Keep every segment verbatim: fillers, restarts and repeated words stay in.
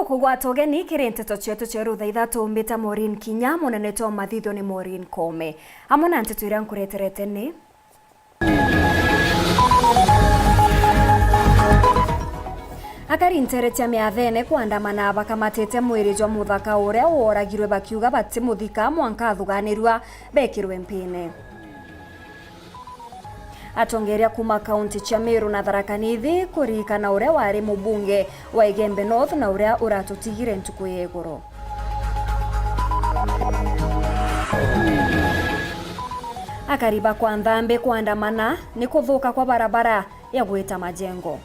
Ukugwata ugeni kiri nteto cietu cia rutha ithatu, mbita Maureen Kinya, munene twa mathithio ni Maureen Kome. Amwe na nteto iria nkureterete ni: Akari nteere cia Miathene kwandamana bakamatite mwiri jwa muthaka uria woragirwe bakiuga batimuthika mwanka athuganirua bekirwe mpine. Atongeria kuuma kaunti cia Meru na Tharaka Nithi kuririkana uria wari mubunge wa Igembe North na uria uratutigire ntuku ya iguru. Akari ba kwa Nthambi kwandamana ni kuthuka kwa barabara ya gwita majengo.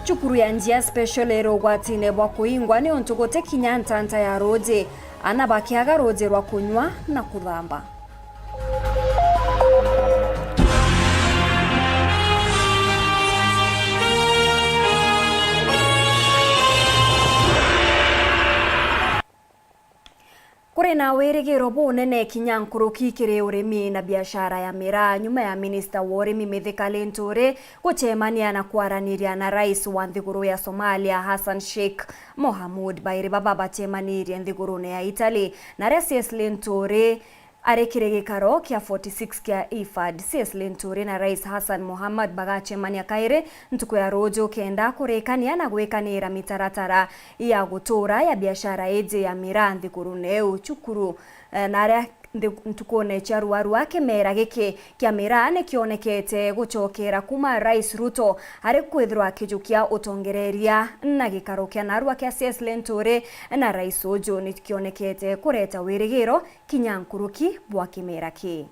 Cukuru ya Njia Special iri ugwatine bwa kuingwa niuntu guti kinya ntanta ya ruuji, ana bakiaga ruuji rwa kunywa na kuthamba. Kuri na wirigiro bunene kinya nkuruki kiri urimi na biashara ya miraa, nyuma ya minista wa urimi Mithika Linturi gucemania na kwaraniria na rais wa nthiguru ya Somalia, Hassan Sheikh Mohamud. Bairi baba bacemanirie nthigurune ya Italy, na aria C S Linturi ari kiri gikaro kia forty six kia IFAD. C S Linturi na Rais Hassan Mohamud bagacemania kairi ntuku ya ruuju kenda kurikania na gwikaniira mitaratara ya gutuura ya biashara iji ya miraa nthigurune iu. Cukuru, eh, na aria nthi-, ntukune cia ruarua, kimera giki kia miraa ni kionekete gucokera kuuma Rais Ruto ari kwithirwa akijukia utongereria na gikaro kia narua kia C S Linturi na rais uju ni kionekete kureta wirigiro kinya nkuruki bwa kimera kii.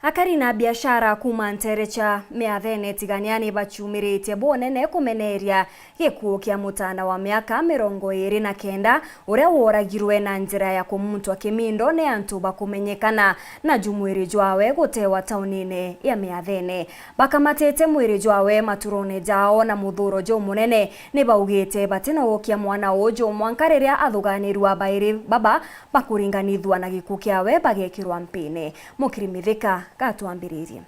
Akari na biashara kuuma nteere cia miathene itiganiani baciumiritie bunene kumeneria gikuu kia mutaana wa miaka mirongo iiri na kenda uria woragirwe na njira ya kumuntwa kimindo ni antu bakumenyekana, na ju mwiri jwawe gutewa taunine ya miathene. Bakamatite mwiri jwawe maturone jao na muthuro jumunene. Ni baugite batinogokia mwana uju mwanka riria athuganirua bairi baba bakuringanithua na gikuu kiawe bagekirwa mpine. Mukiri Mithika gatwambiririe.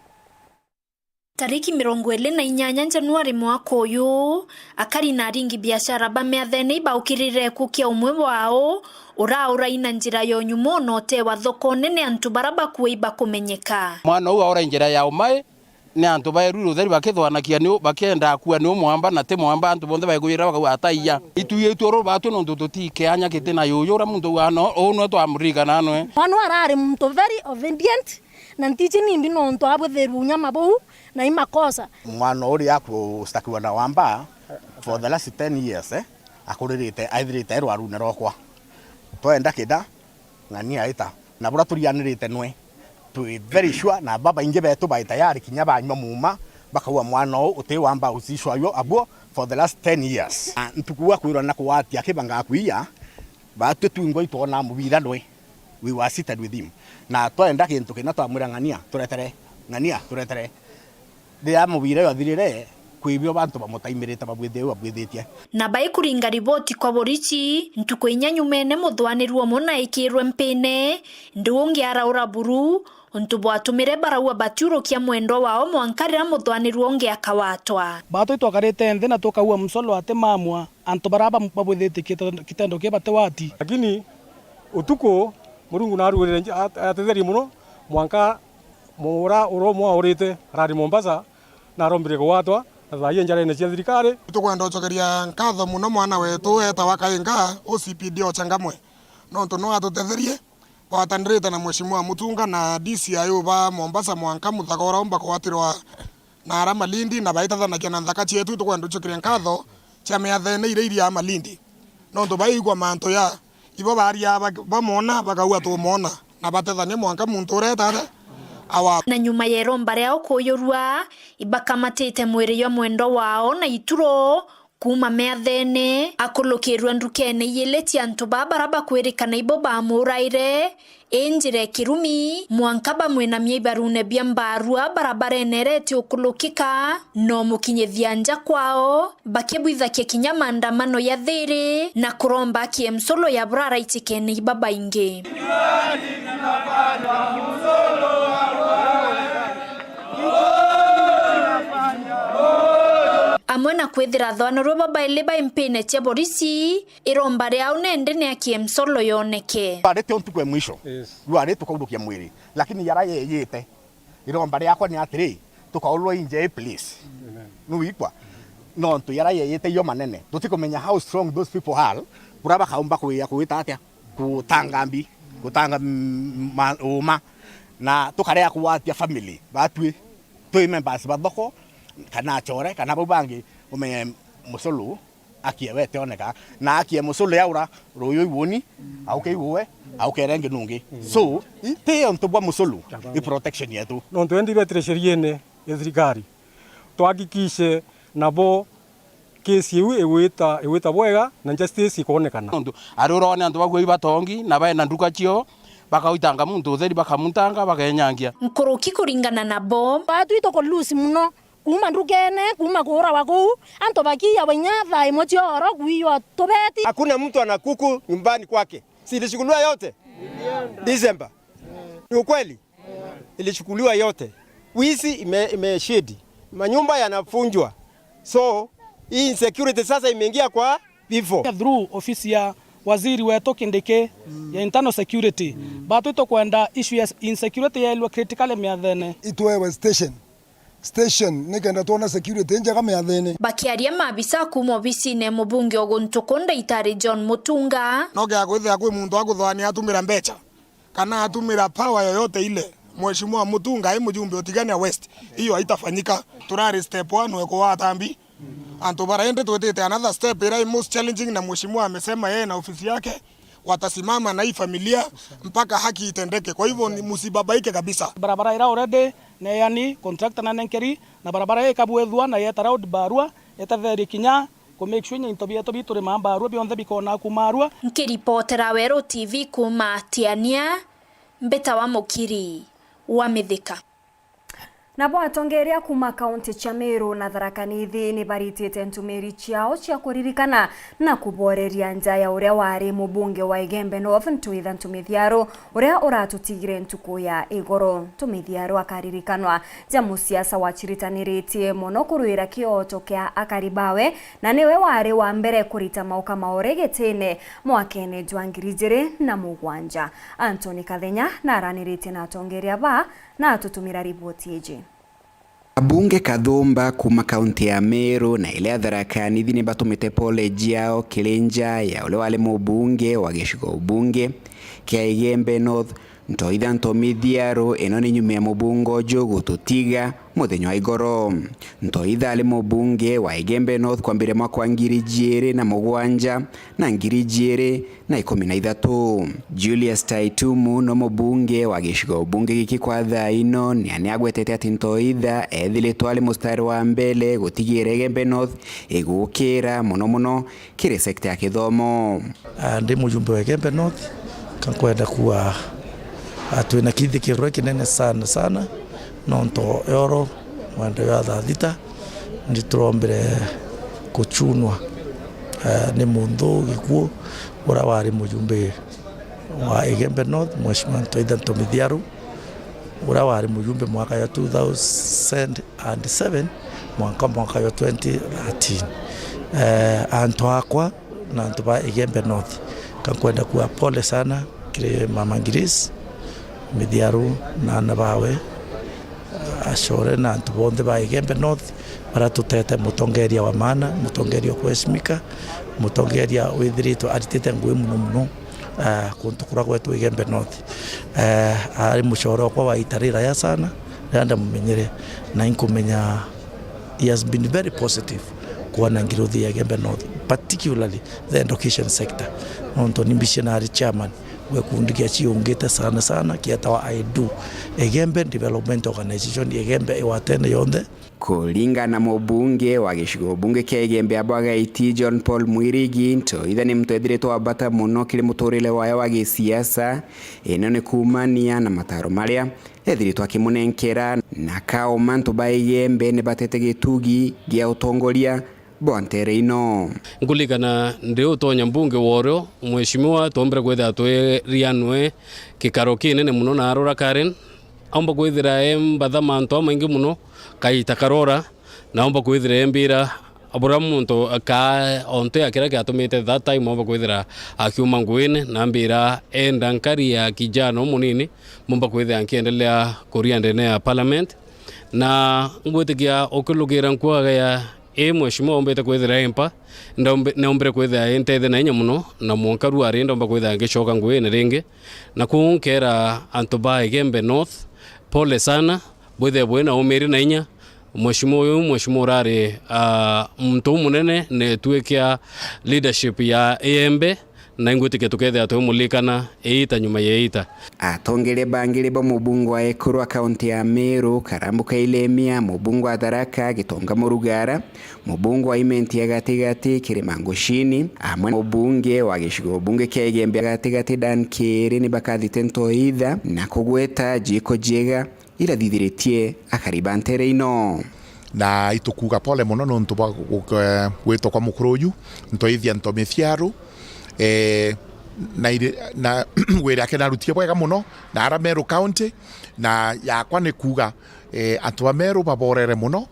Tariki mirongo iiri na inyanya Januari mwaka uyu, akari na aringi biashara ba miathene ibaukirire gikuu kia umwe wao, uraura ina njira ya unyumo na utewa thokone ni antu bara bakui bakumenyeka. Mwana uu aura njira ya umai, ni antu baerwi rutheri bakithwanakia ni u-, bakienda akua ni u mwamba na ti mwamba, antu bonthe baigwira bakauga, "Ataia." Itu itu uru batu nontu tutikeanya kiti na yuyu uria muntu uga no, uu nwe twamuririkana nwe. Mwana arari muntu very obedient, na ntiji nimbi nontu abwithirwe unyama buu na i makosa. Mwana uria akustakiwa na wamba for the last ten years, eh, akuririte, aithirite e rwarune rokwa. Twenda kida, ng'ania aita. Na buria turianirite nwe. Twi very sure na babaingi betu bai tayari kinya banyua muuma, bakauga mwana uu uti wamba ucishwa yo aguo for the last ten years. Na ntuku wa kwirwa na kugwatia kibanga kuia, batwi twingwa itwona mubira nwe. We were seated with him. Na twenda kintu kina twamwira ng'ania, turetere, ng'ania, turetere. Riria mubira uyu athirire, kwi bio bantu bamutaimirite babwithie uu abwithitie. Na baikuringa riboti kwa borichi, ntuku inya nyumene muthwanirua umwe naikirwe mpine, ndi ungi araura buru, untu bwatumire baraua batiurukia mwendwa wao mwanka riria muthwanirua ungi akawatwa. Batwi twakarite nthi na tukaua msolo ati mamwa antu bara bam-, babwithitie kite-, kitendo kii bati wati. Lakini utuku, Murungu naruirire nji-, at-, atetherie muno, mwanka Mura ura umwe aurite arari Mombasa, na arombire kugwatwa, na thaai e njarene cia thirikari. Tukwenda ucokeria nkatho muno mwana wetu etawa Kainga, O C P D o Changamwe, nontu no atutetherie, gwatanirite na Mheshimiwa Mutunga na D C I U ba Mombasa, mwanka muthaka ura umba kugwatirwa na ara Malindi, na baitathanagia na nthaka cietu. Tukwenda ucokeria nkatho cia miathene iria iria Malindi. Nontu baigua mantu ya, ibo baria ba-, bamona, bakauga, "Tumona," na batethania mwanka muntu uria etate awa. Na nyuma ya iromba riao kuyurua, ibakamatite mwiri jwa mwendwa wao na ituro Kuuma miathene, akulukirwe ndukene iili cia antu baa bara bakwirikana ibo bamuraire, i njira e kirumi, mwanka bamwinamia ibarune bia mbaarua barabarene iria itiukulukika, na umukinyithia nja kwao, bakibwithakia kinya maandamano ya thiri, na kuromba akie msolo ya bura araichikene ibabaingi. Amwe na kwithira thwanarua babaili ba mpine cia borisi, iromba riao nende ni akie msolo yoneke. Rwarite untuku e mwisho. Yes. Rwari tukaurukia mwiri, lakini yara yeyite, iromba riakwa ni atiri, tukaulwa inje, please. Amen. Nuwikwa? Nontu yara yeyite iyo manene, tutikumenya how strong those people are, bura bakaumba kwia kwita atia, kutanga mbi, kutanga, mm, ma-, uma, na tukaria kugwatia family batwi, twi members ba thoko, kana achore, kana bau bangi, umenye musulu akie wete oneka, na akie musulu yaura ruyu iwoni, auke iwe, auke renge nungi. So, i-, ti untu bwa musulu, i protection yetu. Nontu endi betire sheriene ya thirikari, twahakikishe nabo kesi iu igwita, igwita bwega na justice ikonekana. Nontu ari urone antu bagua ibatongi na baena nduka cio, bakaitanga muntu utheri, bakamuntanga, bakenyangia. Nkuruki kuringana nabo. Batwi tuku lose muno, kuuma ndukene, kuuma kuurawa kuu, antu bakiiyawa inya thaa imwe cia oro kuiywa tubeti. Hakuna mtu ana kuku nyumbani kwake. Si ilichukuliwa yote? December. Ni ukweli? Ilichukuliwa yote. Wizi ime-, imeshidi. Manyumba yanafunjwa. So, hii insecurity sasa imeingia kwa vifo. Through ofisi ya waziri wetu Kindiki ya internal security, batwi tukwenda issue ya insecurity yaelwe critically miathene. Itwewe station. Station, nikenda twona security njega miathene. Bakiaria maabisa kuuma obisine mubunge o guntu kuu Ndaitari John Mutunga. No gia kwithira kwi muntu akuthwania atumira mbecha, kana atumira power yoyote ile. Mheshimiwa Mutunga ai mjumbe o Tigania West, hiyo haitafanyika. Turari step one weko wa atambi. Antu bara indi twitite another step ira i most challenging, na mheshimiwa amesema yeye na ofisi yake watasimama na hii familia mpaka haki itendeke. Kwa hivyo ni, msibabaike kabisa. Barabara ira already neani contractor na nenkeri, na barabara ii ikabwithua na yeta road barua, itatherie kinya ku make sure into bietu bitu rimaa mbaarua bionthe bikona kuuma arua. Nkiripotera Weru T V kuuma Tiania, mbitawa Mukiri wa Mithika. Nabo atongeria kuuma kaunti cia Meru na Tharaka Nithi ni baritite ntumiri ciao cia kuririkana na kuboreria nja ya uria wari mubunge wa Igembe North, Ntwitha Ntumithiaru, uria uratutigire ntuku ya igoro. Ntumithiaru akaririkanwa ja musiasa wachiritaniritie mono kurwira kioto kia akari bawe, na niwe wari wa mbere kurita mauka maore gitine mwakene jwa ngiri ijiri na mugwanja. Anthony Kathenya naraniritie na atongeria ba na atutumira riboti iji. Abunge kathumba kuuma kaunti ya Meru na ile ya Tharaka Nithi ni batumite pole ciao kiri nja ya uria wari mubunge wa gicigo bunge kia Igembe North, Ntoitha Ntomithiaru. Ino ni nyuma ya mubunge uju gututiga muthenya wa igoro. Ntoitha ari mubunge wa Igembe North kwambiria mwaka wa ngiri ijiri na mugwanja na ngiri ijiri na ikumi na ithatu. Julius Taitumu no mubunge wa gicigo bunge giki kwa thaa ino, ni ani agwetete ati Ntoitha ethiritwe ari mustari wa mbere gutigira Igembe North igukira mono mono kiri sector ya kithomo. Ah, ndi mujumbe wa Igembe North, kankwenda kuwa, ah, twina kithikirwe kinene sana sana, nontu yoro mwendo ya thaa thita, niturombire kuchunwa, eh, ni munthu gikuu uria wari mujumbe wa Igembe North, Mheshimiwa Ntoitha Ntomithiaru, uria wari mujumbe mwaka ya two thousand and seven mwanka mwaka ya twenty thirteen. Eh, antu akwa na antu ba Igembe North, kankwenda kuwa pole sana kiri Mama Grace Mithiaru na ana bawe, acore na antu bonthe ba Igembe North, baria tutete mutongeria wa maana, mutongeria wa kuheshimika, mutongeria withiritwe aritite ngugi muno muno, ah, kuntu kuria gwetu Igembe North. Eh, ari mucore okwa wa ita riraya sana, riria ndamumenyere, na inkumenya he has been very positive kwona ngiruthi ya Igembe North, particularly the education sector. Nontu ni mbicina ari chairman Gikundi kia ciungite sana sana kietawa I do, Igembe Development Organization, Igembe iwatene yonthe. Kuringana na mubunge wa gicigo bunge kia Igembe Abwagaiti, John Paul Mwirigi, Ntoitha ni muntu ethiritwe wa bata mono kiri muturire wayo wa gisiasa, ino ni kuumania na mataro maria ethiritwe akimunenkera, na kauma antu ba Igembe ni batete gitugi gia utongoria bwa ntere ino. Nkuririkana ndi utonya mbunge worio, mheshimiwa, twombire kwithira twirianwe gikaro kinene mono na arora Karen. Aumba kwithira embatha mantu amaingi mono, kaita karora, na aumba kwithira embira buria muntu ka onte ya kiria kiatumite that time aumba kwithira akiuma nguine, na ambira enda nkari ya kijana umunini, mumba kwithira nkiendelea kuria ndene ya parliament. Na ngwitikia ukilugira nkuaga ya ii mheshimiwa umbite kwithira impa, ndaumbi-, naumbire kwithira intethia na inya mono, na mwanka rua ari ndaumba kwithira ngicoka nguine ringi. Na kuu nkeera antu ba Igembe North, pole sana, bwithire bwina umiri na inya. Mheshimiwa uyu, mheshimiwa urari, ah, muntu umunene netwi kia leadership ya Igembe, na ingwitikia tukethira twimulikana iita nyuma ya iita. Atongeria bangi ni bo mubunge wa Ekuru a kaunti ya Meru, Karambu Kailemia, mubunge wa Tharaka, Gitonga Murugara, mubunge wa Imenti ya gatigati, Kirima Ngucini, amwe na mubunge wa gicigo bunge kia Igembe ya gatigati, Dan Kiiri, ni bakathite Ntoitha na kugweta ciiko ciega irathithiritie akari ba ntere ino. Na itukuuga pole mono niuntu bwa gu-, gu-, gwitwa kwa mukuru uju, Ntoithia Ntomithiaru, eh, na iri-, na wira yake narutire bwega mono na ara Meru County, na yakwa ni kuuga, eh, antu ba Meru baborere mono,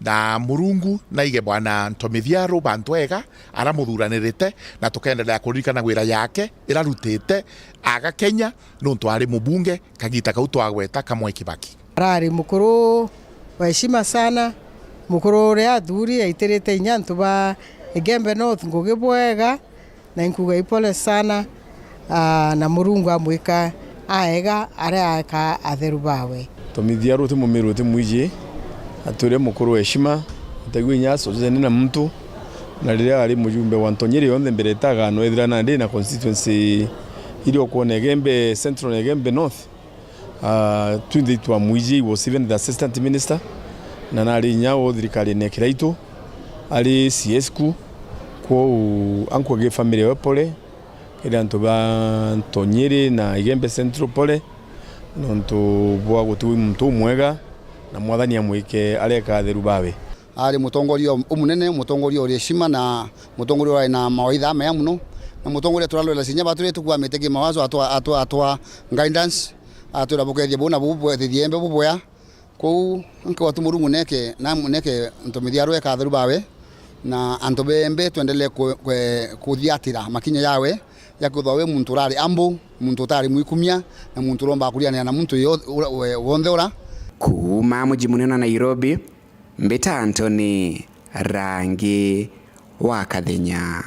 na Murungu naige bwana Ntomithiaru bantu ega ara muthuranirite, na tukendelea kuririkana wira yake irarutite aga Kenya, niuntu ari mubunge kagita kau twagweta ka Mwai Kibaki. Arari mukuru wa heshima sana, mukuru uria athuri aitirite inya antu ba Igembe North ngugi bwega, na inkuga ipole sana, aa, na Murungu amwika aega aria aeka atheru bawe. Ntomithiaru ti Mumiru, ti mwiji, atwire mukuru wa heshima, ataigua inya asocene na muntu, na riria ari mujumbe wa Ntonyeri yonthe mbere etaga no ethira nandi na constituency iria ukwona Igembe Central na Igembe North. Ah, twinthe itwa mwiji, he was even the assistant minister, na nari inya o thirikarine ya Kiraitu, ari C S ku. Kwou ankwagie family yawe pole, kiri antu ba Ntonyeri na Igembe Central pole, nontu bwa gutigwa muntu umwega, na Mwathani amwike areka atheru bawe. Ari mutongoria umunene, mutongoria uri heshima na mutongoria urari na mawaitha amea muno, na mutongoria turalwela cinya baturi tukwamite ki mawazo atwa, atwa, atwa guidance, atwira bukethia buu na buu bwethithie embe bubwea. Kwou nkiwa tu Murungu neke, na neke Ntomithiaru eka atheru bawe, na antu bembe twendelee ku-, kwe-, kuthiatira makinya yawe, ya kwithwa wi muntu urari ambu, muntu utari mwikumia, na muntu uromba kurianira na muntu yo-, ura-, we-, wonthe ura. Kuuma muji munene wa Nairobi, Mbita Anthony Rangi wa Kathenya.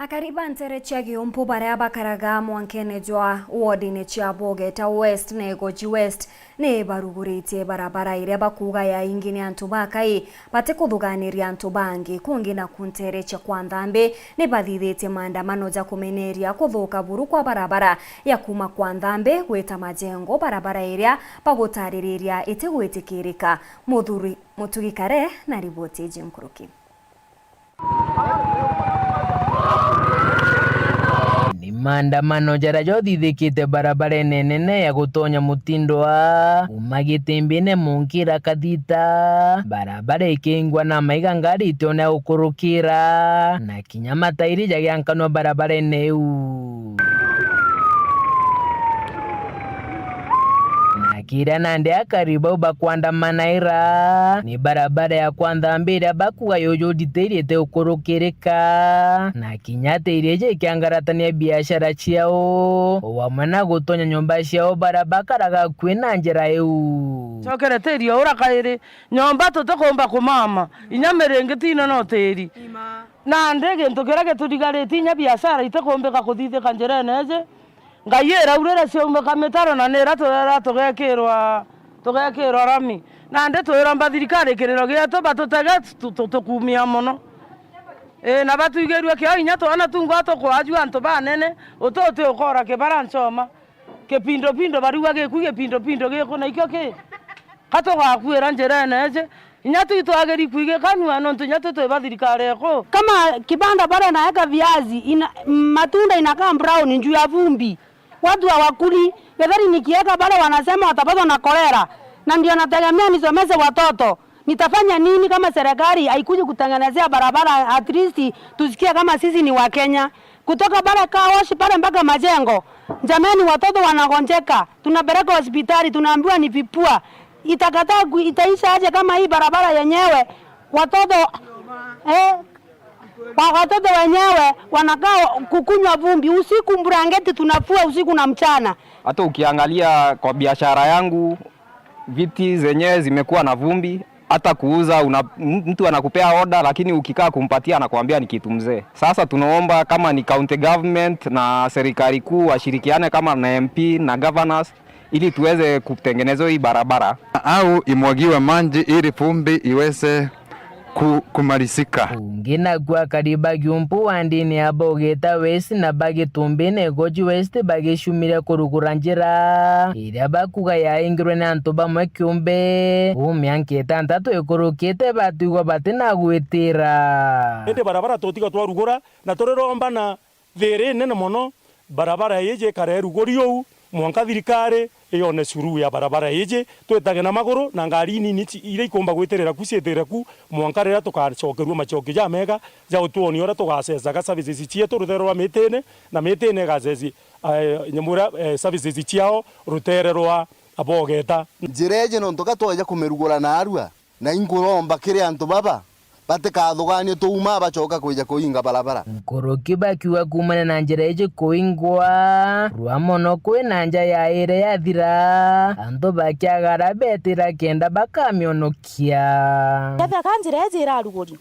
Akari ba ntere cia Giumpu baria bakaraga mwankene jwa wodine cia Bogeta West na Igoji West ni baruguritie barabara iria bakuuga yaingi ni antu bakai batikuthuganiria antu bangi kungi na ku ntere cia kwa Nthambi ni bathithitie maandamano ja kumeneria kuthuka buru kwa barabara ya kuma kwa Nthambi gwita Majengo, barabara iria bagutaririria itigwitikirika. Muthuri Mutugi Kare na riboti iji nkuruki. Ni maandamano jaria jothithikite barabarene nene ya gutonya Mutindwa, kuma Gitimbine munkira Kathita, barabara ikingwa na maiga ngari itiona gukurukira, na kinya matairi jagiankanwa barabarene iu. Na kiria nandi akari bau bakwandamana ira, ni barabara ya kwa Nthambi iria bakuga yujuditiritie ukurukirika, na kinya ati iria iji ikiangaratania biashara ciao, o amwe na gutonya nyomba ciao baria bakaraga akui na njira iu. Cokere tiri o ura kairi, nyomba tutikumba kumama, inya miringiti ino no tiri. Nandi gintu kiria giturigaritie inya biashara itikumbika kuthithika njirene iji, Ngai iraurire ciaumika mitaro na nira turera tugekirwa, tugekirwa rami. Nandi twiromba thirikari kiriro gietu batutege tu-, tu-, tukumia mono. Ii, na batwigirue kio inya twana tungwa tukwajua antu banene, utu uti ukora kibara ncoma. Kipindupindu barigwa giku gipindupindu giku na ikio ki? Ka tugakuira njirene iji, inya tu itwagiri kwigikanua nontu inya tu twi ba thirikari iku. Kama kibanda pale naeka viazi, ina-, matunda inakaa brown juu ya vumbi. Watu hawakuli. Githeri nikieka pale wanasema watapatwa na kolera. Na ndio nategemea nisomeshe watoto. Nitafanya nini kama serikali haikuji kutengenezea barabara at least tusikie kama sisi ni Wakenya? Kutoka pale car wash pale mpaka Majengo. Jamani, watoto wanagonjeka. Tunapeleka hospitali, tunaambiwa ni vipua. Itakataa ku-, itaisha aje kama hii barabara yenyewe? Watoto, eh, wa-, watoto wenyewe wanakaa kukunywa vumbi. Usiku blanketi tunafua usiku na mchana. Hata ukiangalia kwa biashara yangu, viti zenyewe zimekuwa na vumbi. Hata kuuza una-, m-, mtu anakupea order, lakini ukikaa kumpatia anakuambia ni kitu mzee. Sasa tunaomba kama ni county government na serikali kuu washirikiane kama na M P na governors ili tuweze kutengenezwa hii barabara. Au imwagiwe maji ili vumbi iweze ku-, kumalizika. Ungi naku akari ba Giumpu wandini ya Bogeta West na ba Gitumbine Goji West bagicumire kurugura njira iria bakuga yaingirwe ni antu bamwe kiumbe. Uu mianka itantatu ikurukite batwigwa batina gwitira. Indi barabara tutiga twarugura na turiromba na thiri nene mono, barabara iji ikare ruguri uu, mwanka thirikari iyone suluhu ya barabara iji, twitage na maguru, na ngari inini ci-, iria ikumba gwitirira ku ciitirire ku, mwanka riria tugacokerua macokio jamega ja utwonia uria tugacecaga services cietu rutere rwa Mitine, na Mitine igaceci, eh, nyamu iria, eh, services ciao rutere rwa Abogeta. Njira iji nontu ka twaja kumirugura naarua, na inkuromba kiri antu baba, batikathuganie tuuma bacoka kwija kuinga barabara. Nkuruki bakiuga kuumania na njira iji kuingwa, rwa mono kwina nja yaire yathira, antu bakiagara betira kenda bakamionokia. Kethira ka njira iji iraruguri,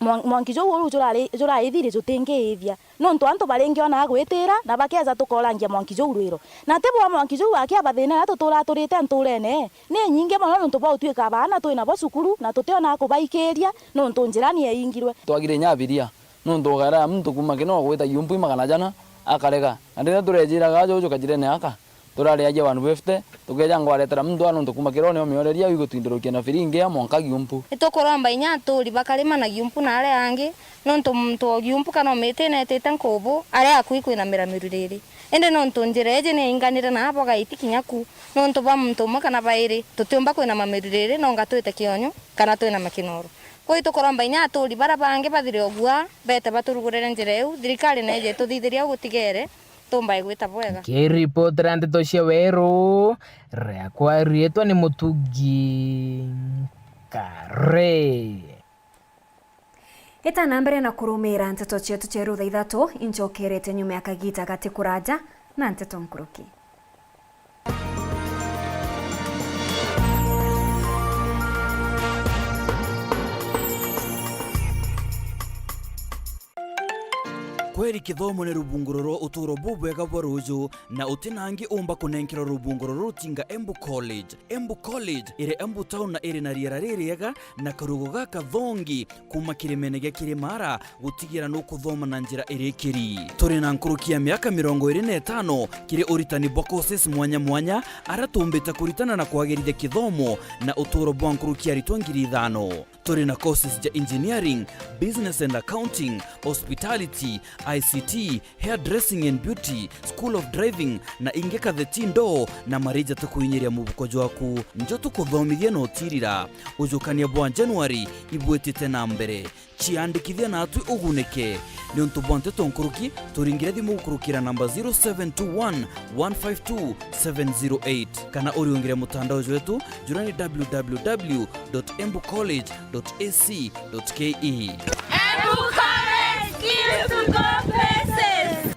mwan-, mwanki juu uru jurari-, juraithiri jutingiithia. Nontu antu baringiona gwitira, na bakeja tukorangia mwanki juu rwiro. Na ti bwa mwanki juu akia bathina na tutura turite nturene, ni nyingi mono nontu bwa utwika baana twina bo cukuru, na tutiona kubaikiria, nontu njira ni yaingirwe. Twagire inya abiria, nontu ugaera muntu kuuma Kinoo gwita Giumpu i magana jana, akarega. Na riria turejiraga aja uju kajirene aka, turariagia one fifty, tukeja ngwaretera muntu aa nontu kuuma Kiroo nio mioreria, wigutwindurukia na firingi ya mwanka Giumpu. Itukuromba inya aturi bakarima na Giumpu na aria angi, nontu muntu o Giumpu kana o Mitine etite nkubu, aria akui kwina mira miruriri. Indi nontu njira iji ni yainganire na abo gaiti kinya ku, nontu bwa muntu umwe kana bairi, tutiumba kwina mamiruriri, nonga twite kionyo kana twina makinoro. Kwou itukuromba inya aturi baria bangi bathire o bua, bete baturugurire njira iu, thirikari neje ituthithiria au gutigere, tumbae gwita bwega. Nkiripotera ndeto cia Weru, riakwa riitwa ni Mutugi Kare. Ita na mbere na kurumira nteto cietu cia Weru thaa ithatu, incokerete nyuma ya kagita gati kuraja na nteto nkuruki. Kweri kithomo ni rubunguro rwa uturo bubwega bwa ruuju, na uti na angi umba kunenkerwa rubunguro ruru tinga Embu College. Embu College iri Embu town na iri na riera ririega na karugo gakathongi kuma kirimene gia Kirimara, gutigira nukuthoma na njira irikiri. Turi na nkuruki ya miaka mirongo iri na itano kiri uritani bwa courses mwanya mwanya, aria tumbite kuritana na kwagirithia kithomo na uturo bwa nkuruki aritwa ngiri ithano. Turi na courses ja engineering, business and accounting, hospitality, I C T, hairdressing and beauty, school of driving, na ingi katheti ndoo na marija tukuinyiria mubuko jwaku. Njo tukuthomithia na utirira. Ujukania bwa January ibwitite na mbere. Ciandikithia natwi ugunike. Niuntu bwa nteto nkuruki, turingire thimu gukurukira namba zero seven two one, one five two, seven zero eight, kana uriungire mutandao jwetu, jura ni W W W dot embu college dot A C dot K E. Embu College, skills to go places.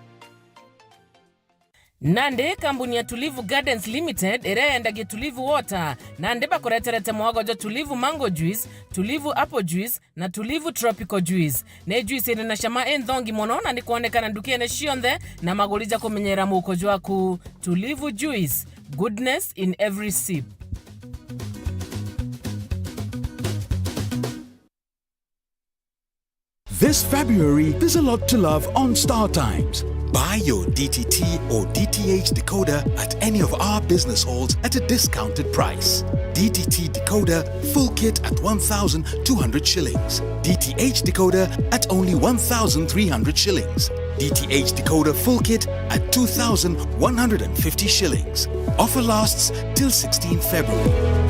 Nandi kambuni ya Tulivu Gardens Limited, iria yendagia Tulivu Water, nandi bakureterete mwago jwa Tulivu Mango Juice, Tulivu Apple Juice, na Tulivu Tropical Juice. Ni juice iri na cama inthongi mono na ni kwonekana ndukene cionthe na maguri ja kumenyerera muuko jwaku. Tulivu Juice, goodness in every sip. This February, there's a lot to love on Star Times. Buy your D T T or D T H decoder at any of our business halls at a discounted price. D T T decoder full kit at one thousand two hundred shillings. D T H decoder at only one thousand three hundred shillings. D T H decoder full kit at two thousand one hundred and fifty shillings. Offer lasts till sixteenth February.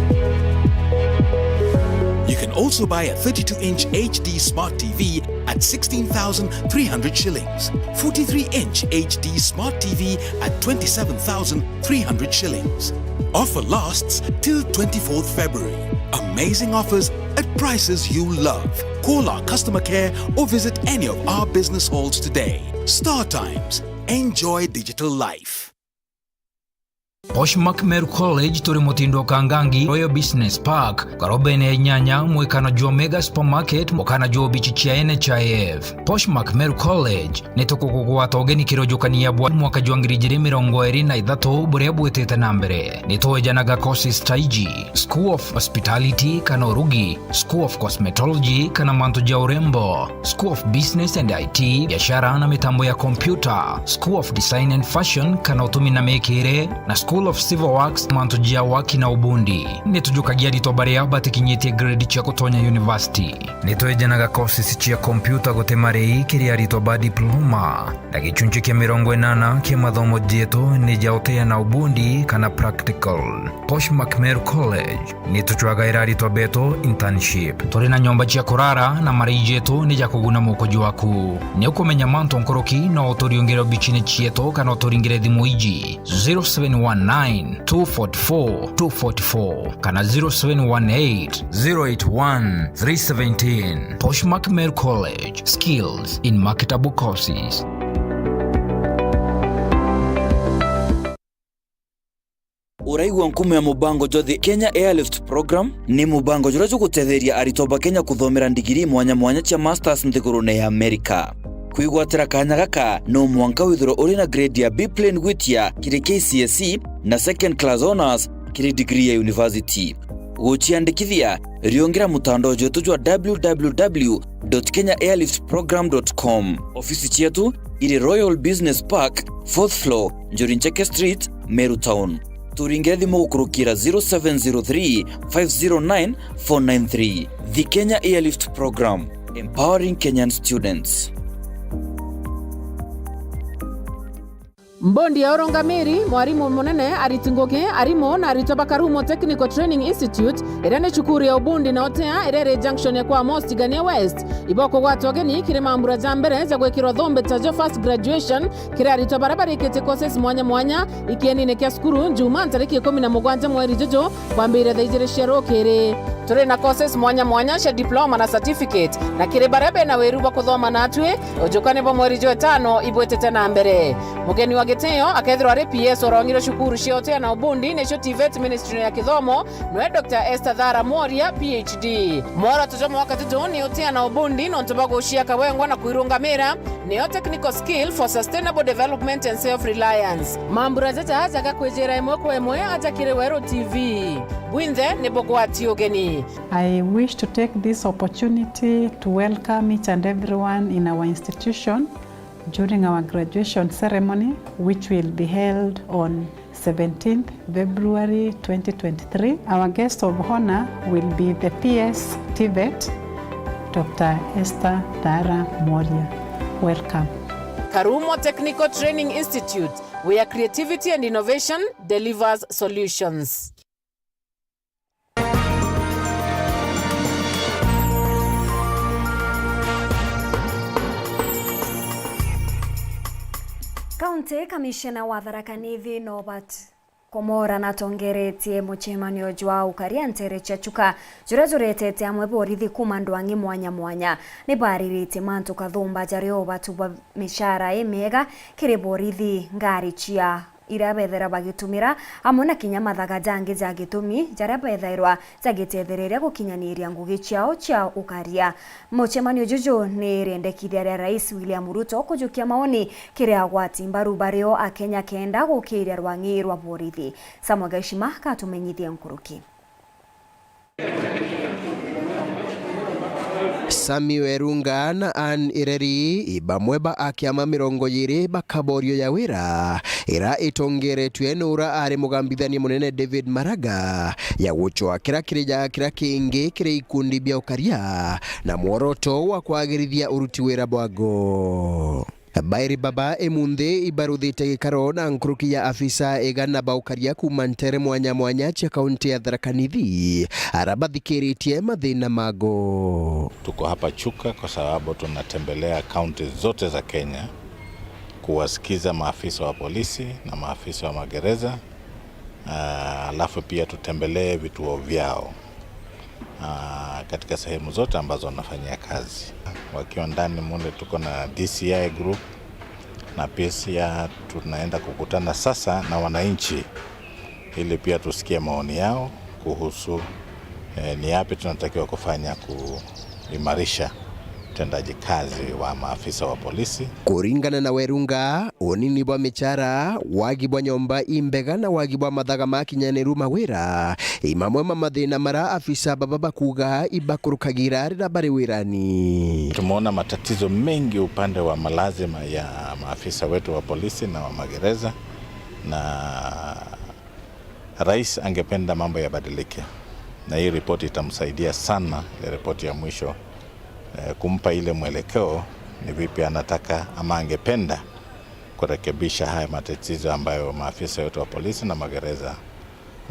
You can also buy a thirty-two inch H D smart T V at sixteen thousand three hundred shillings, forty-three inch H D smart T V at twenty-seven thousand three hundred shillings. Offer lasts till twenty-fourth February. Amazing offers at prices you love. Call our customer care or visit any of our business halls today. Star Times. Enjoy digital life. Poshmark Meru College turi mutindo Kangangi Royal Business Park, karobene ya inyanya, mwikano jwa Mega Supermarket, mukana jwa obichi cia N H I F. Poshmark Meru College, ni tukugugwata ugeni kirojukania bwa mwaka jwa ngiri ijiri mirongo iri na ithatu buria bwitite na mbere. Ni twejanaga courses ta iji: School of Hospitality kana urugi, School of Cosmetology kana mantu ja urembo, School of Business and I T, biashara na mitambo ya kompyuta, School of Design and Fashion kana utumi na miikire, na School of Civil Works, mantu ja waki na ubundi. Ni tujukagia aritwa baria batikinyitie grade cia gutonya university. Ni twejanaga courses cia kompyuta guti marei kiri aritwa ba diploma, na gicunji kia mirongo inana kia mathomo jetu ni ja uteana ubundi kana practical. Poshmark Meru College, ni tucwagaira aritwa betu internship. Turi na nyomba cia kurara na marei jetu ni ja kuguna mukuju waku. Ni ukumenya mantu nkuruki, no uturiungire obichine cietu kana uturingire thimu iji: zero seven one nine, two forty-four, two forty-four kana zero seven one eight, zero eight one, three seventeen. Poshmark Meru College, skills in marketable courses. Uraigua nkumo ya mubango jwa The Kenya Airlift Program? Ni mubango juria jugutetheria aritwa ba Kenya kuthomera ndigiri mwanya mwanya cia masters nthigurune ya Amerika. Kwigwatira kanya gaka, no mwanka withirwe uri na grade ya B plain gwitia kiri K C S E na second class honours kiri degree ya university. Guciandikithia, riungira mutandao jwetu jwa w w w dot kenya airlift program dot com. Ofisi cietu iri Royal Business Park, fourth floor, Njuri Ncheke Street, Meru Town. Turingire thimu gukurukira zero seven zero three, five zero nine, four nine three. The Kenya Airlift Program, empowering Kenyan students. Mbondi ya urungamiri, mwarimu munene, ariti ngugi, arimu na aritwa ba Karumo Technical Training Institute, iria ni cukuru ya ubundi na utea iria iri junction ya kwa Amos Tigania West, ibokugwata ugeni kiri mambura ja mbere ja gwikirwa thumbi ta jo first graduation kiri aritwa baria barikitie courses mwanya mwanya ikienine kia cukuru Njumaa ntariki ikumi na mugwanja mweri juju, kwambiria thaa ijiri cia rukiri. Turi na courses mwanya mwanya cia diploma na certificate, na kiri baria bena wiru bwa kuthoma natwi, ujuka ni bwa mweri jwa itano ibwitite na mbere. Mugeni wa gitio akethirwa ari P S urongirwe cukuru cia utea na ubundi, nicio TVET Ministry ya Kithomo, nwe Doctor Esther Thara Mworia, P H D. Mworoto jwa mwaka juju ni utea na ubundi nontu bwa guciaka wengwa na kwirungamira, niyo technical skill for sustainable development and self-reliance. Mambura jaja jaga kwijira imwe kwa imwe aja kiri Weru T V. Bwinthe ni bugwati ugeni. I wish to take this opportunity to welcome each and everyone in our institution during our graduation ceremony, which will be held on seventeenth February twenty twenty-three. Our guest of honor will be the P S TVET, Doctor Esther Thara Moria. Welcome. Karumo Technical Training Institute, where creativity and innovation delivers solutions. County Commissioner wa Tharaka Nithi Norbert Komora natongeretie mucemanio jwa ukaria ntere cia Chuka, juria juretete amwe borithi kuma ndwang'i mwanya mwanya. Ni bariritie mantu kathumba jaria ubatu bwa micara imiega kiri borithi, ngari cia iria bethera bagitumira, amwe na kinya mathaga jangi ja gitumi jaria bethairwa jagitethereria gukinyaniria ngugi ciao cia ukaria. Mucemanio juju ni irendekithia ria Rais William Ruto kujukia maoni kiri agwati mbaru bario Akenya kenda gukiria rwang'i rwa borithi. Samuel Gaishima katumenyithie nkuruki. Sami Werunga na Anne Ireri, i bamwe ba akiama mirongo iiri ba kaborio ya wira, ira itongeretue ni ura ari mugambithania munene David Maraga, ya gucwa kira kirija kira kingi kiri ikundi bia ukaria na mworoto wa kwagirithia uruti wira bwago. Bairi baba imunthi ibaruthite gikaro na nkuruki ya afisa igana ba ukaria kuuma ntere mwanya mwanya cia kaunti ya Tharaka Nithi, ara bathikiritie mathina mago. Tuko hapa Chuka kwa sababu tunatembelea kaunti zote za Kenya kuwasikiza maafisa wa polisi na maafisa wa magereza, ah, alafu pia tutembelee vituo vyao, ah, katika sehemu zote ambazo wanafanyia kazi. Wakiwa ndani mule, tuko na D C I group, na pia tunaenda kukutana sasa na wananchi ili pia tusikie maoni yao kuhusu, eh, ni yapi tunatakiwa kufanya kuimarisha utendaji kazi wa maafisa wa polisi. Kuringana na Werunga, unini bwa michara, wagi bwa nyomba imbega na wagi bwa mathaga ma kinyaniru mawira, i mamwe ma mathina mara afisa baba bakuga ibakurukagira rira bari wirani. Tumeona matatizo mengi upande wa malazima ya maafisa wetu wa polisi na wa magereza, na rais angependa mambo yabadilike, na hii ripoti itamsaidia sana, ile ripoti ya mwisho, eh, kumpa ile mwelekeo ni vipi anataka ama angependa kurekebisha haya matatizo ambayo maafisa wetu wa polisi na magereza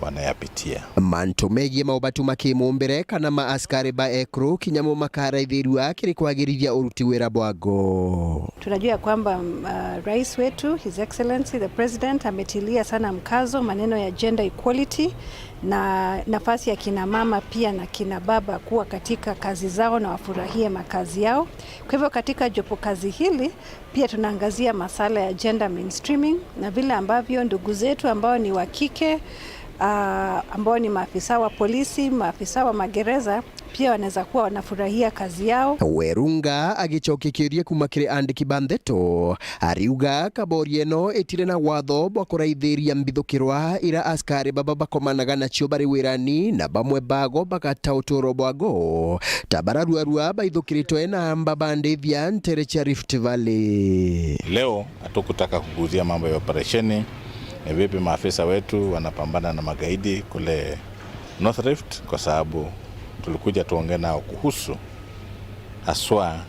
wanayapitia. Mantu megie maubatu ma kimumbire kana ma askari ba ekuru kinya mo makaraithirua kiri kwagirithia uruti wira bwago. Tunajua ya kwamba, mm, ah, rais wetu, His Excellency the President, ametilia sana mkazo maneno ya gender equality na nafasi ya kina mama pia na kina baba kuwa katika kazi zao na wafurahie makazi yao. Kwa hivyo, katika jopo kazi hili pia tunaangazia masala ya gender mainstreaming na vile ambavyo ndugu zetu ambao ni wa kike, ah, ambao ni maafisa wa polisi, maafisa wa magereza, pia wanaweza kuwa wanafurahia kazi yao. Werunga agicokia kiuria kuuma kiri andiki ba ndeto, ariuga kaboria ino itire na watho bwa kuraithiria mbithukirwa ira askari baba bakomanaga nacio bari wirani, na bamwe bago bagata uturo bwago ta bararuarua baithukiritwe na amba bandithia ntere cia Rift Valley. Leo hatukutaka kuguzia mambo ya operesheni, ni vipi maafisa wetu wanapambana na magaidi kule North Rift, kwa sababu tulikuja tuongee nao kuhusu haswa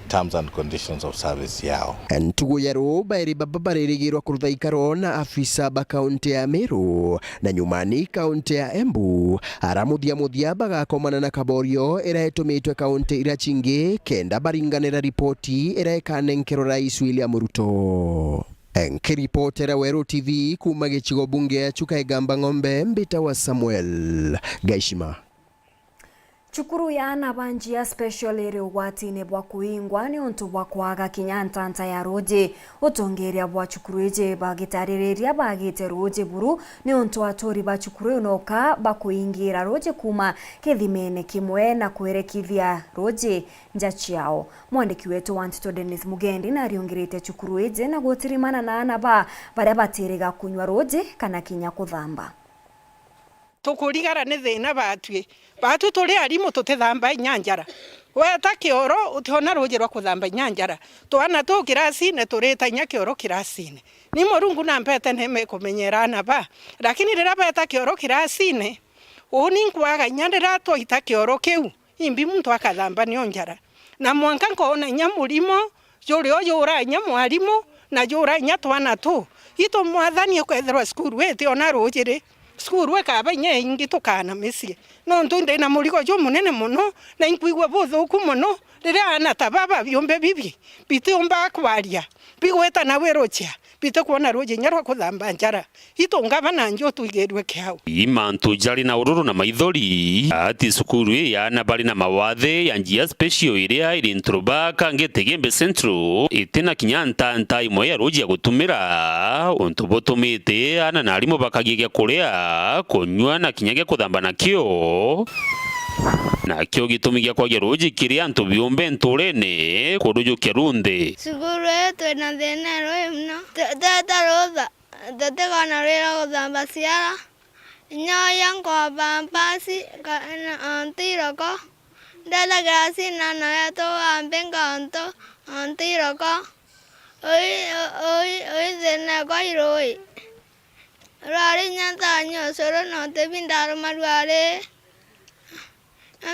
terms and conditions of service yao. Ntugu ya ruu, bairi baba baririgirwa kurutha ikaro na afisa ba kaunti ya Meru, na nyumani kaunti ya Embu, ara muthia muthia bagakomana na kaborio ira itumitwe kaunti ira cingi kenda baringanira ripoti ira ikanenkerwa Rais William Ruto. Nkiripotera Weru T V kuuma gicigo bunge ya Chuka Igamba Ng'ombe, mbita wa Samuel Gaishima. Cukuru ya aana ba njia special iri ugwatine bwa kuingwa niuntu bwa kwaga kinya ntanta ya ruuji. Utongeria bwa cukuru iji bagitaririria bagite ruuji buru niuntu aturi ba cukuru iu noka bakuingira ruuji kuuma kithimene kimwe na kwerekithia ruuji nja ciao. Mwandiki wetu wa nteto Dennis Mugendi nariungirite cukuru iji na gutirimana na aana ba baria batiriga kunywa ruuji kana kinya kuthamba. Tukurigara ni thina batwi. Batwi turi arimu tutithamba inya njara. Weta kioro utiona ruuji rwa kuthamba inya njara. Twana tu kirasine turita inya kioro kirasine. Ni Murungu nampete neema ikumenyera aana ba. Lakini riria beta kioro kirasine, uuni nkwaga inya riria twaita kioro kiu, imbi muntu akathamba nio njara. Na mwanka nkoona inya murimo juri o jura inya mwarimu, na jura inya twana tu. Itu Mwathani, ukethirwa cukuru iti ona ruuji ri, cukuru ikaba inya ingi tukaana micii. Nontu ndi na murigo jumunene mono, na inkwigua buthuku mono riria aana ta baba biumbe bibi bitiumba kwaria, bigwita na wirucia, bitikwona ruuji inya rwa kuthamba njara. Itu ngavana nju twigirue kiau. Ii mantu jari na ururu na maithori, ati cukuru ii ya aana bari na mawathe ya njia special iria iri Nturubaka Ngete Igembe Central, iti na kinya ntanta imwe ya ruuji ya gutumira, untu butumite aana na arimu bakagia gia kuria, kunyua na kinya gia kuthamba nakio. Nakio gitumi gia kwagia ruuji kiri antu biumbe nturene kurujukia runthe. Cukuru ii twina thina rui mono. Tweta rutha. Tutikona rwira guthamba ciara. Inya uya nkoa pampasi, ka-, na, o ntiroko, Ndethagira sina na yetu wa mbinga ontu, ontu iroko. Ui, ui, ui thina kwa irui. Rwari inya ntanyua ucuru na utibi ndaruma rwari.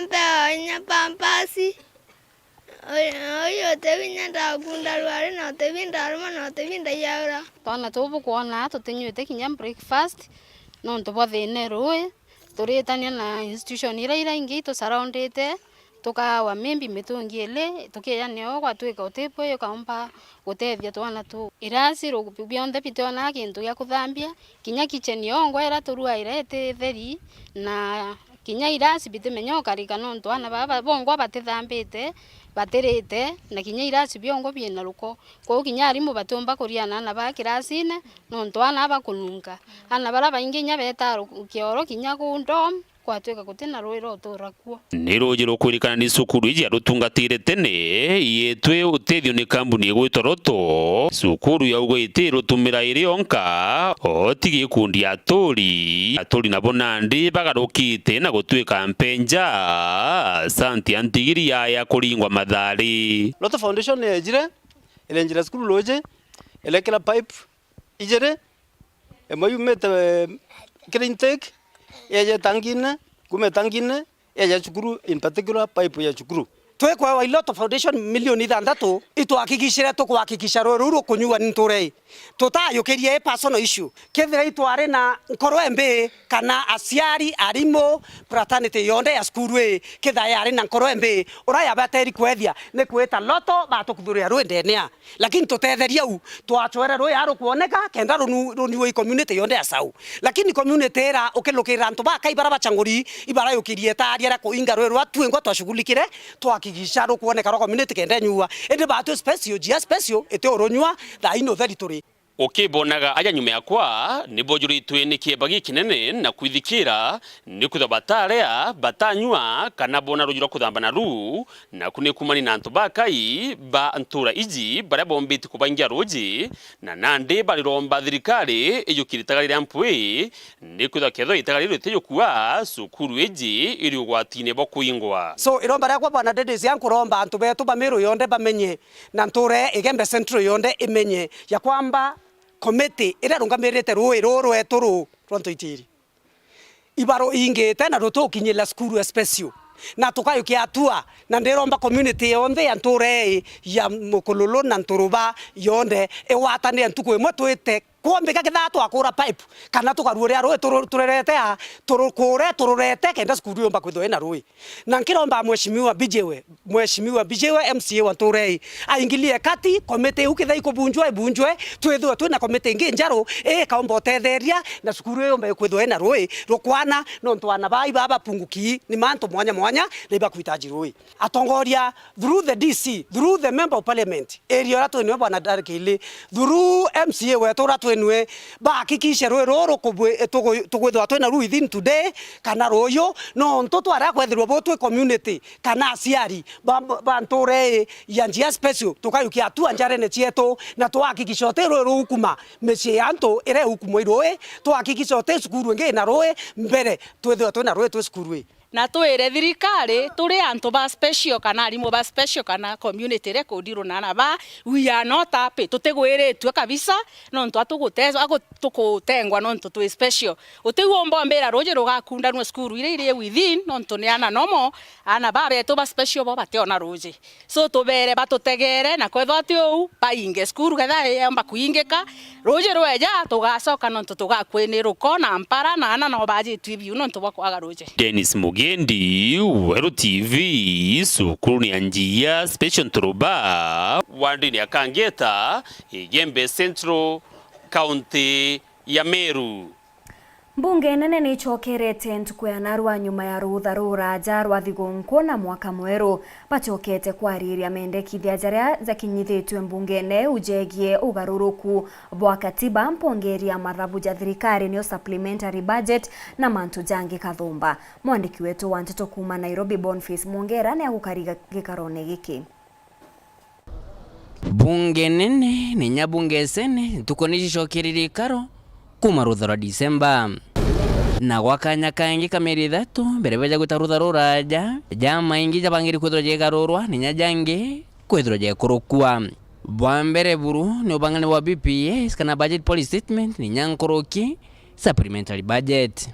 Mpeo inya pampasi. Ui, ui utibi inya ndakunda rwari na utibi ndaruma na utibi ndaiaura. Twana tubu kwona tutinyuite kinya breakfast nontu bwa thina rui. Turitania na institution iria, iria ingi itusurroundite, tukaawa maybe mitungi ili, tukiejania o gwatuika utibwe yukaumba gutethia twana tuu. Irasi ru-, bionthe bitiona kintu gia kuthambia, kinya kitchen yongwa iria turuaira iti theri, na kinya irasi bitimenya ukarika nontu ana baba bongwa batithambite, batirite, na kinya irasi biongwa biina ruko. Kwou kinya arimu batiumba kuria na ana baa kirasine, nontu ana bakununka. Ana baria baingi inya betaa ru-, kioro kinya kuu dorm, kwatuika guti na rui rwa utura kuo. Ni ruuji rukwirikana ni cukuru iji yarutungatire tene, yetwe utethio ni kambuni igwitwa Roto. Cukuru yauga iti irutumira iri yonka, o ti gikundi aturi. Aturi nabo nandi bagarukite na gutuika mpenja, santi ya ntigiri ya, ya kuringwa mathari. Roto Foundation yejire, irenjira cukuru ruuji, irekira pipe ijiri, imwe yumite, eh, kiri intake, yeja itangine, kuma itangine, yeja cukuru, in particular, pipe ya cukuru. Twikwewa Iloto Foundation milioni ithanthatu, itwahakikishire tukuhakikisha rui ruu rukunyua ni ntuura ii. Tutayukirie i personal issue. Kethira itwari na nkoro imbi, kana aciari, arimu, fraternity yonthe ya cukuru ii, kethira yari na nkoro imbi, uria yabateri kwethia ni kwita Loto batukuthuria rui ndene aa. Lakini tutetheria u, twacwere rui aa rukwoneka, kenda runu-, runyue i community yonthe ya Sau. Lakini community ira ukilukirira antu bakai bara bachanguri, ibarayukirie taria ria kuinga rui rwa twingwa twashughulikire, twahakikisha rukwoneka rwa community kenda inyua. Indi batwi special, jia special, iti urunyua, thaa ino utheri turi. Ukibonaga aja nyuma yakwa, ni bojuritwe ni kieba gikinene na kwithikira, nikwithwa bataria, batanyua, kana bona ruuji rwa kuthamba naru, naku ni kumani na antu bakai ba ntuura iji, baria bombite kubaingia ruuji, na nandi bariromba thirikari ijukie ritagari ria mpwi, nikwithwa kethwa ritagari riu ritijukua, cukuru iji iri ugwatine bwa kuingwa. So, iromba riakwa, Bwana Dennis, ankuromba antu betu ba Meru yonthe bamenye, na ntuura Igembe Central yonthe imenye ya kwamba committee iria irungamirite ruui ruu rwetu ruu rwa Ntoitiri, ibaruingite na rutukinyira cukuru ya special, na tukayukia hatua, na ndiromba community yonthe ya ntuura ii ya Mukululu na Nturuba yonthe igwatanire ntuku imwe twite kwombika, kethaa twakura pipe kana tukaruuria ruui turu-, turerete aa, turukure, tururete, kenda cukuru yumba kwithwa ina ruui. Na nkiromba Mheshimiwa Bijiwe, Mheshimiwa Bijiwe, M C A wa ntuura ii, aingilie kati, committee iu kethira ikubunjwa, ibunjwe, twithirwe twina committee ingi njeru, ii ikaumba utetheria, na cukuru ii yumba ikwithwa ina ruui rukwana, nontu ana baa ibaa bapunguki ni mantu mwanya mwanya na ibakuhitaji ruui. Atongoria, through the D C, through the Member of Parliament, area uria twi niwe Bwana Derrick Ili, through M C A wetu uria twi niwe, bahakikishe ruui ruru rukubwi-, tugu-, tugwithirwa twina ruui within today kana ruuyu, nontu twaria kwethirwa bu twi community kana aciari ba, ba ntuura ii ya Njia Special, tukayukia hatua njarene cietu, na twahakikisha uti ruui rukuma micii ya antu iria iukumwa i ruui, twahakikisha uti cukuru ingi ina ruui mbere twithirwa twina ruui twi cukuru ii. Na twire thirikari, turi antu ba special, kana arimu ba special, kana community iria ikundiruna na ba, we are not happy. Tutigwiritue kabisa, nontu atugutezwa, agu-, tukutengwa nontu twi special. Utiu umba umbira ruuji rugakundanua cukuru iria iri within, nontu ni ana normal, ana ba betu ba special bo bationa ruuji. So, tubere batutegere, na kwethwa ti uu, bainge cukuru, ketha yomba kuingika, ruuji rweja, tugacoka nontu tugakua ni ruko na mpara, na ana no bajitue biu nontu bwa kwaga ruuji. Dennis Mugendi, Weru T V, cukuru ni ya Njia Special Nturuba, wandini ya Kangeta, Igembe Central, kaunti ya Meru. Mbunge nene niicokerete ntuku ya narua nyuma ya ruutha ruraja rwa thigunku na mwaka mweru. Bacokete kwariria mendekithia jaria jakinyithitue mbungene iu jegie ugaruruku bwa katiba, mpongeri ya mathabu ja thirikari, niyo supplementary budget, na mantu jangi kathumba. Mwandiki wetu wa nteto kuuma Nairobi, Boniface Mwongera, niagukari ga-, gikarone giki. Bunge nene ni inya bunge ya Senate ntuku ni cicokererie ikaro kuuma rutha rwa Disemba. Na gwa kanya kangi ka mieri ithatu mbere beja gwita rutha ruraja, jamaingi jabangiri kwithirwa jegarurwa, ninya jangi kwithirwa jekurukua. Bwa mbere buru ni ubangani bwa B P S kana budget policy statement, ninya nkuruki supplementary budget.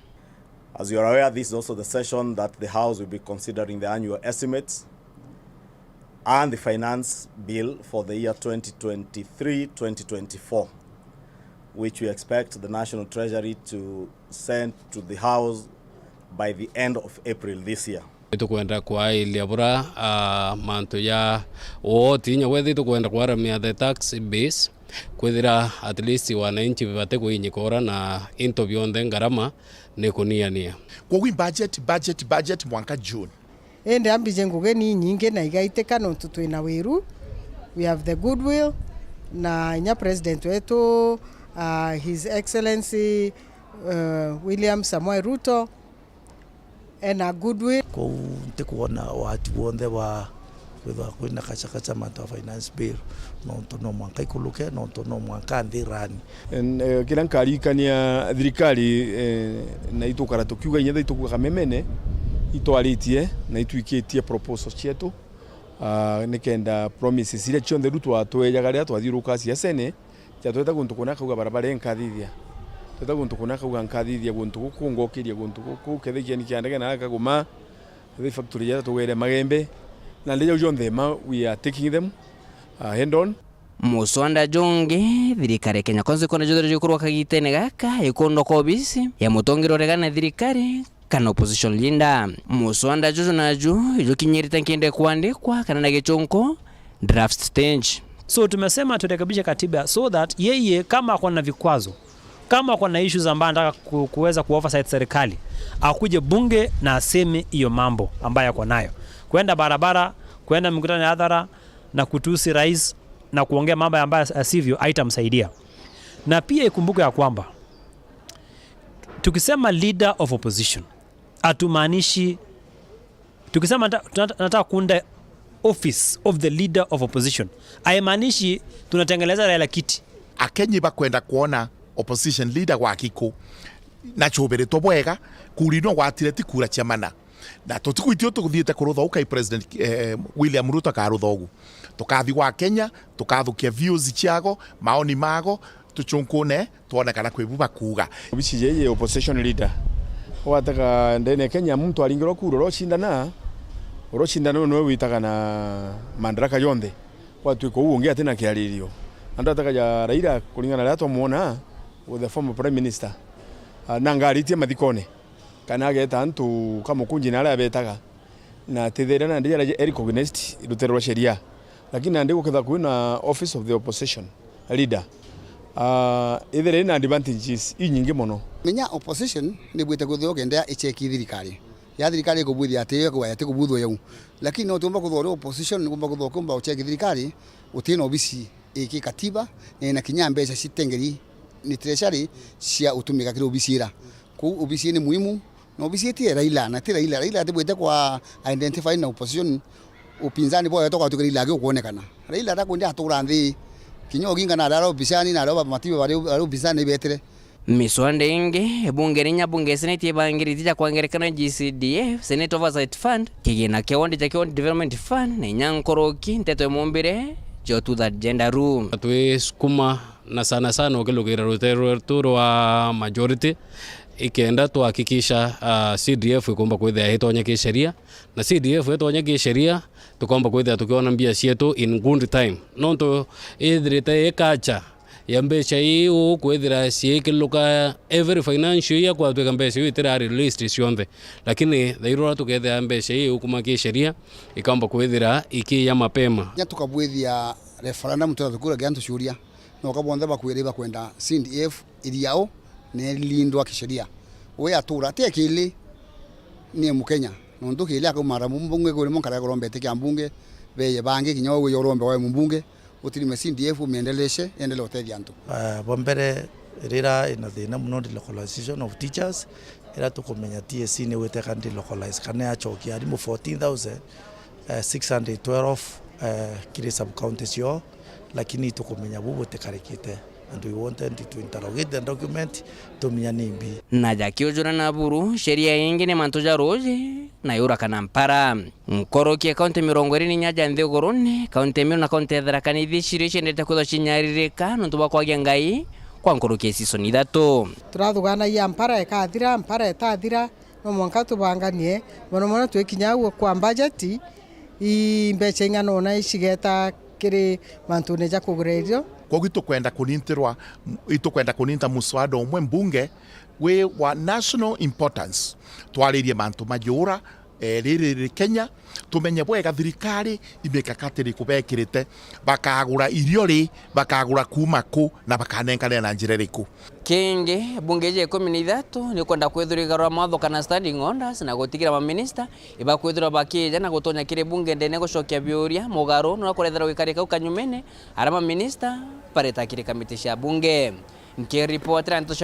As you are aware, this is also the session that the House will be considering the annual estimates and the finance bill for the year twenty twenty-three twenty twenty-four, which we expect the National Treasury to send to the House by the end of April this year. Itukwenda kwailia bura, ah, mantu ya wooti, inya wethi itukwenda kwaramia the tax base, kwithira at least wananchi bati kuinyika ura na into bionthe ngarama ni kuniania. Kwoguo budget, budget, budget mwanka June. Indi ambije ngugi ni inyingi na igaitika nontu twina wiru, we have the goodwill, na inya president wetu, uh, His Excellency, uh, William Samoei Ruto, ena goodwill. Kou ntikwona wati wonthe wa kwithwa kwina kachakacha mantu a finance bill, nontu no mwanka ikuluke, nontu no mwanka nthi rani. En-, eh, kiria nkaririkania thirikari, eh, na itukara tukiuga inya thaa itukuga kamemene, itwaritie na itwikitie proposals cietu, ah, nikenda promises iria cionthe riu twatwejaga riria twathiuruka siasene, ja tweta guntu kuna akauga barabara ii nkathithia, tweta guntu kuna akauga nkathithia guntu guku, ngokiria guntu guku, kethira kieni kia ndege na akaguma, kethira factory ja tugwere Magembe, na ndi jau jonthe ma we are taking them, uh, head on. Muswanda jungi, thirikari ya Kenya Kwanza ikwona juthire jukurwa kagitene gaka, ikundwa kwa obisi ya mutongeria uregana na thirikari kana opposition leader. Muswanda juju naju ijukinyirite nkinde kwandikwa kana na gichunku draft stage. So tumesema turekebishe katiba so that yeye kama ako na vikwazo, kama ako na issues ambayo anataka ku-, kuweza ku oversight serikali, akuje bunge na aseme hiyo mambo ambayo ako nayo. Kwenda barabara, kwenda mikutano ya hadhara, na kutusi rais na kuongea mambo ambayo asivyo haitamsaidia. Na pia ikumbuke ya kwamba tukisema leader of opposition, hatumaanishi, tukisema nata-, tunata-, nataka kuunda office of the leader of opposition, haimaanishi tunatengeneza Raila kiti. Akenya bakwenda kuona opposition leader wa giko na chubiritwe bwega, kura ino gwatire ti kura cia mana. Na tutigwitio tuthiite kurutha ukai President, eh, William Ruto akarutha ugu. Tukathi gwa Kenya, tukathukia views ciago, maoni mago, tuchunkune, twone kana kwi bu bakuuga. Obisi jiji opposition leader. Wataka ndene Kenya muntu aringirwa kura urocindana, urocindana niwe witaga na madaraka jonthe. Gwatuika uu ungi atina kiaririo. Andu ataka ja Raila kuringana na riria twamwona, with the former prime minister, ah, nanga aritie mathikone. Kana ageeta antu kamukunji na aria abetaga, na tithiria nandi jaria ja recognized rutere rwa sheria, lakini nandi gukethira kwina office of the opposition leader, ah, ithiria ina advantages inyingi mono. Menya opposition ni bwite kwithirwa ukenda icheki thirikari. Ya thirikari ikubwithia ati yo kuwa yati kubuthwa yau. Lakini no tumba kuthwa uri opposition, ni kumba kuthwa kumba ucheki thirikari, utina obisi iki katiba, na ina kinya mbeca citengeri ni treasury cia utumika kiri obisi ira. Kuu obisi ni muhimu, na obisi iti ya Raila, na ti Raila. Raila atibwite kwa identify na opposition, upinzani bwayo tokwa tukirila agi ukwonekana. Raila atakwenda atura nthi, kinya Oginga na arara obisani, na arara matiba bari, bari upinzani betire. Miswanda ingi, bunge ni inya bunge Senate ibangirite ja kwangerekana G C D F, Senate Oversight Fund, kigina kia ward ja County Development Fund, na inya nkoroki, nteto imumbire, jo two third gender rule. Twisukuma na sana sana ukilugira rutere rwetu rwa majority, ikenda tuhakikisha, ah, C D F ikumba kwithia itonya kisheria, na C D F itonya kisheria, tukomba kwithia tukiona mbia cietu in good time. Nontu ithirite i culture ya mbeca iu kwithira ciikiluka every financial year, kwatwika mbeca iu itira released cionthe. Lakini thairura tukethira mbeca iu kuma kisheria, ikamba kwithira ikiya mapema. Nya tukabwithia referendum, twira tukuragia antu ciuria, na uka bonthe bakwira ibakwenda C D F iriao na ilindwa kisheria. We atura, ti akili, ni Mukenya. Nontu kili akauma mbunge, kuri munkara kuromba iti kia mbunge, beye bangi kinya we urombe wawe mbunge, utirime C D F, umiendeleshe, iendelee utethia antu. Ah, bwa mbere, rira ina thina muno ni localization of teachers, ira tukumenya T S C ni gwiteka ndi localize kana yachokia arimu fourteen thousand, eh, six hundred twelve, eh, kiri sub county cio, lakini tukumenya bu butikarikite. And we wanted to interrogate the document, tumenya nimbi. Na jakiujura na buru, sheria ingi ni mantu ja ruuji, na yura kana mpara. Nkoroki ya kaunti mirongo iri na inya ja nthigurune, kaunti ya Meru na kaunti ya Tharaka Nithi cirio ciendete kwithwa cinyaririka nontu bwa kwagia ngai kwa nkoroki ya season ithatu. Turathuganagia mpara ikathira, mpara itathira, no mwanka tubanganie, mono mono twikinya au kwa budget, i mbeca ing'ana una icigeta kiri mantune ja kugura irio. Kwoguo itukwenda kunintirwa, itukwenda kuninta muswada umwe mbunge wi wa national importance. Twaririe mantu majura, eh, riri ri Kenya, tumenye bwega thirikari imikakati iriku bekirite, bakagura irio ri, bakagura kuuma ku, na bakanenkanira na njira iriku. Kingi, bunge ja ikumi na ithatu ni kwenda kwithirwa igarura mawatho kana standing orders na gutigira maminista ibakwithirwa bakija na gutonya kiri bunge ndene gucokia biuria mugaru nura kurethera gwikari kau kanyumene, aria maminista bareta kiri kamiti cia bunge. Nkiripotera ndeto cia